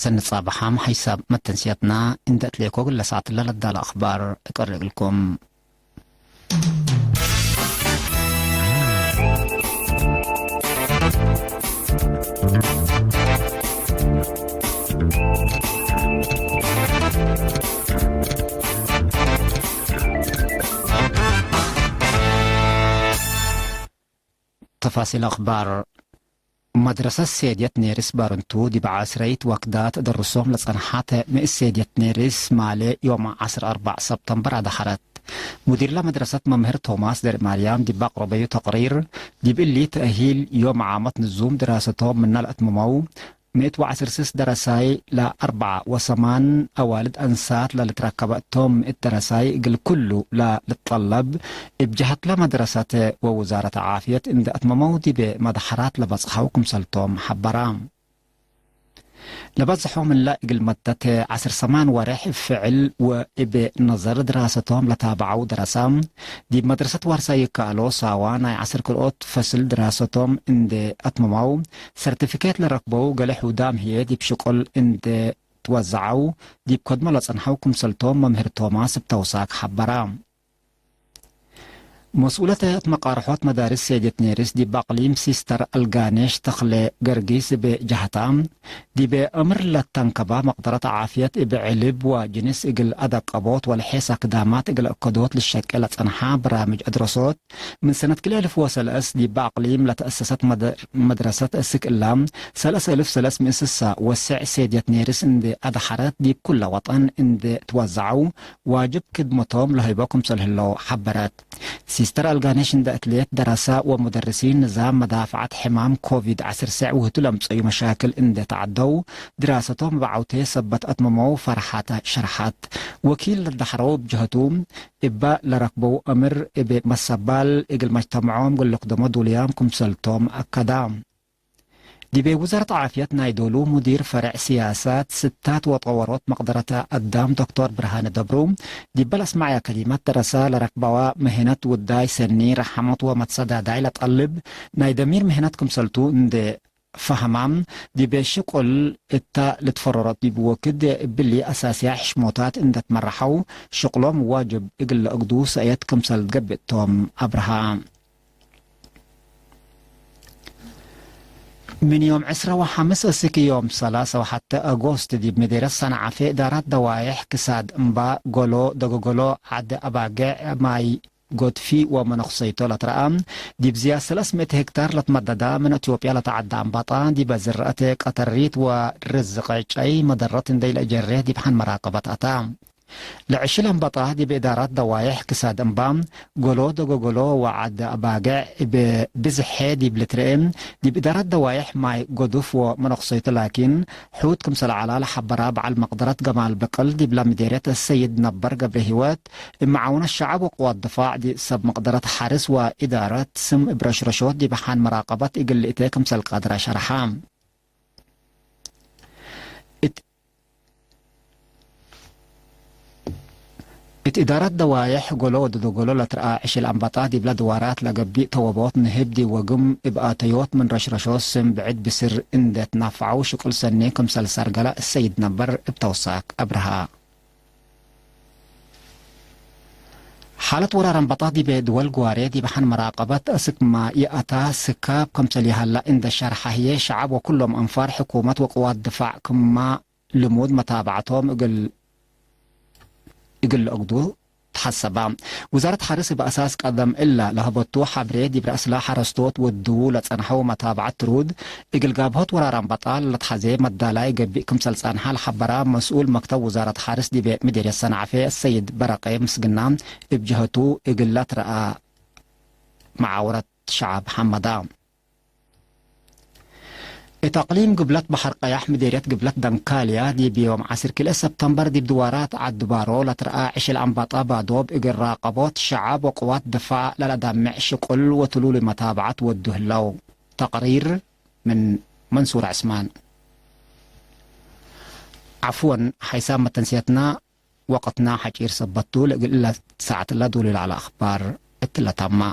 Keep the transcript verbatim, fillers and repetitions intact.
ሰኒ ጻብሓም ሐይሳብ መተንስያትና እንዴ እትሌኮ እግለ ሰዓትለ ለዳለ አኽባር እቀርእ እግልኩም። ተፋሲል አኽባር። መድረሰት ሴድየት ኔርስ ባርንቱ፣ ዲብ ዐስረይት ወክዳት ደርሶም ለጸንሐት ምእት ሴድየት ኔርስ ማሌ ዮም ዐስር አርበዕ ሰብተምበር አድሐረት። ሙዲርለ መድረሰት መምህር ቶማስ ዘርማርያም ዲብ አቅረበዩ ተቅሪር፣ ዲብ እሊ ተእሂል ዮም ዓመት ንዙም ድራሰቶም ምነ ለአትመመው፣ ምእት ወዐስር ስስ ደረሳይ ለአርበዓ ወሰማን አዋልድ አንሳት ለልትረከበ እቶም፣ ምእት ደረሳይ እግል ኩሉ ለልትጠለብ፣ እብ ጀሀትለ መድረሰት ወውዛረት ዓፍየት እንዴ አትመመው ዲብ መድሐራት ለበጽሐው ክምሰልቶም ሐበራ። ለበዝሖ ምንለ እግል መደት ዐስር ሰማን ወሬሕ እብ ፍዕል ወእብ ነዘር ድራሰቶም ለታብዐው ደረሳ፣ ዲብ መድረሰት ዋርሳይ ይከአሎ ሳዋ ናይ ዐስር ክልኦት ፈስል ድራሰቶም እንዴ አትመመው፣ ሰርቲፊኬት ለረክበው ገሌ ሕውዳም ህዬ ዲብ ሽቁል እንዴ ትወዘዐው፣ ዲብ ከድመ ለጸንሐው ክምሰልቶም መምህር ቶማስ እብ ተውሳክ ሐበረ። መስኡለት ሀይአት መቃርሖት መዳርስ ሴድየት ኔርስ ዲብ አቅሊም ሲስተር አልጋኔሽ ተክለ ገርጊስ እብ ጀሀታ፣ ዲብ እምር ለተንከባ መቅደረት ዓፍየት እብ ዕልብ ወጅንስ እግል አደቀቦት ወለሔስ አክዳማት እግል እከዶት ልሸቄ ለጸንሓ በራምጅ አድረሶት፣ ምን ሰነት ክልኤ አልፍ ወሰለስ ዲብ አቅሊም ለተአሰሰት መድ-፣ መድረሰት እስክ እላ፣ ሰለስ አልፍ ሰለስ ምእት ስሳ ወስዕ ሴድየት ኔርስ እንዴ አድሐረት ዲብ ኩለ ወጠን እንዴ ትወዘዐው፣ ዋጅብ ክድመቶም ለሀይቦ ክምሰል ህለው ሐበረት። ሲስተር አልጋኔሽ እንዴ እትሌት፣ ደረሰ ወሙደርሲን ንዛም መዳፍዐት ሕማም ኮቪድ ዐስር ስዕ ውህቱ ለምጸዩ መሻክል እንዴ ተዐደው፣ ድራሰቶም እብ ዐውቴ ሰበት አትመመው ፈርሐተ ሸርሐት። ወኪል ለደሐረው እብ ጀሀቱ፣ እበ ለረክበው አምር እብ መሰባል እግል መጅተመዖም እግል ልክደሞ ዱልያም ክምሰልቶም አከዳ። ዲቤ ውዛረት ዓፍየት ናይ ዶሉ ሙዲር ፈሬዕ ስያሰት ስታት ወጠወሮት መቅደረት አዳም ዶክቶር ብርሃነ ደብሩ፣ ዲበ ለአስመዐየ ከሊመት፣ ደረሰ ለረክበዋ ምህነት ውዳይ ሰኒ፣ ረሐመት ወመትሰዳዳይ ለጠልብ ናይ ደሚር ምህነት ክምሰልቱ እንዴ ፈሀማም፣ ዲቤ ሽቁል እተ ልትፈረሮት ዲብ ወክድ እብሊ አሳስያ ሕሽሞታት እንዴ ትመረሐው፣ ሽቁሎም ዋጅብ እግል ለአግዱ ሰእየት ክምሰል ገብእ ቶም አብርሃ። ምን ዮም ዕስረ ወሐምስ እስክ ዮም ሰላሰ ወሐተ አጎስት ዲብ ምዴረት ሰንዓፌ እዳራት ደዋዬሕ ክሳድ እምባ፣ ጎሎ፣ ደጎጎሎ፣ ዐዲ አባጌዕ፣ ማይ ጎድፊ ወመነክሰይቶ ለትረአ፣ ዲብ ዝያድ ሰለስ ምእት ሄክታር ለትመደዳ ምን ኢትዮጵያ ለተዐደ አንባጣ፣ ዲበ ዝረአት ቀተሪት ወርዝቅ ዕጨይ መደረት እንዴ ኢለአጀሬ ዲብ ሐን መራቀበት አታ። ለዕሽል አንባጣ ዲብ እዳራት ደዋዬሕ ክሳድ እምባ፣ ጎሎ፣ ደጎጎሎ ወዐድ አባገዕ እብ ብዝሐ ዲብ ልትርኤ፣ ዲብ እዳራት ደዋዬሕ ማይ ጎዱፍ ወመነክሰይቶ ላኪን፣ ሑት ክምሰል ዐላ ለሐበራ በዐል መቅደረት ገማል ብቅል፣ ዲብለ ምዴርየት አሰይድ ነበር ገብረሂወት፣ እብ መዓውነት ሸዐብ ወቅዋት ድፋዕ ዲብ ሰብ መቅደረት ሐርስ ወእዳረት ስም እብ ረሽረሾት ዲብ ሐን መራቀበት እግል ልእቴ ክምሰል ቀድረ ሸርሐ። እት፣ እት እዳረት ደዋዬሕ ጎሎ ወደደጎሎ ለትረአ ዕሽል አንባጣ ዲብለ ድዋራት ለገብእ ተወቦት ንህብ ዲብ ወግም እብ አተዮት ምን ረሽረሾት ስም ብዕድ ብስር እንዴ ትናፈዐው ሽቁል ሰኒ ክምሰል ሰርገለ እሰይድ ነበር እብ ተውሳክ አብርሃ። ሓለት ወራር አንባጣ ዲበ ድወል ግዋሬ ዲብ ሐን መራቀበት እስክ ማ ይአታ ስካብ ክምሰል ይሀላ እንዴ ሸርሐ ህዬ፣ ሸዐብ ወኩሎም አንፋር ሕኩመት ወቅዋት ድፋዕ ክማ ልሙድ መታብዐቶም እግል፣ እግል ለአግዱ ተሐሰባ። ውዛረት ሐርስ እብ አሳስ ቀደም እለ ለሀበቱ ሐብሬ ዲብ ረአስለ ሐረስቶት ወድዉ ለጸንሐው መታብዐት ትሩድ፣ እግል ጋብሆት ወራር አንባጣ ለለትሐዜ መዳላይ ገብእ ክምሰል ጸንሐ ለሐበራ መስኡል መክተብ ውዛረት ሐርስ ዲብ ምዴርየት ሰንዓፌ አሰይድ በረቄ ምስግና እብ ጀሀቱ እግል ለትረአ መዓውረት ሸዐብ ሐመዳ። እት አቅሊም ግብለት በሐር ቀያሕ ምዴርየት ግብለት ደንካልያ ዲብ ዮም ዐስር ክልኤ ሰብተምበር ዲብ ድዋራት ዐድ ባሮ ለትረአ ዕሽል አንባጣ ባዶብ እግል ራቀቦት ሸዐብ ወቅዋት ድፋዕ ለለዳምዕ ሽቁል ወትሉሊ መታብዐት ወዱ ህለው። ተቅሪር ምን መንሱር ዐስማን። ዐፍወን፣ ሐይሳም መተንስየትና ወቅትና ሐጪር ሰበት ቱ፣ ለእግል እለ ሳዐት እለ ዶል ለዐለ አኽባር እትለ ታማ።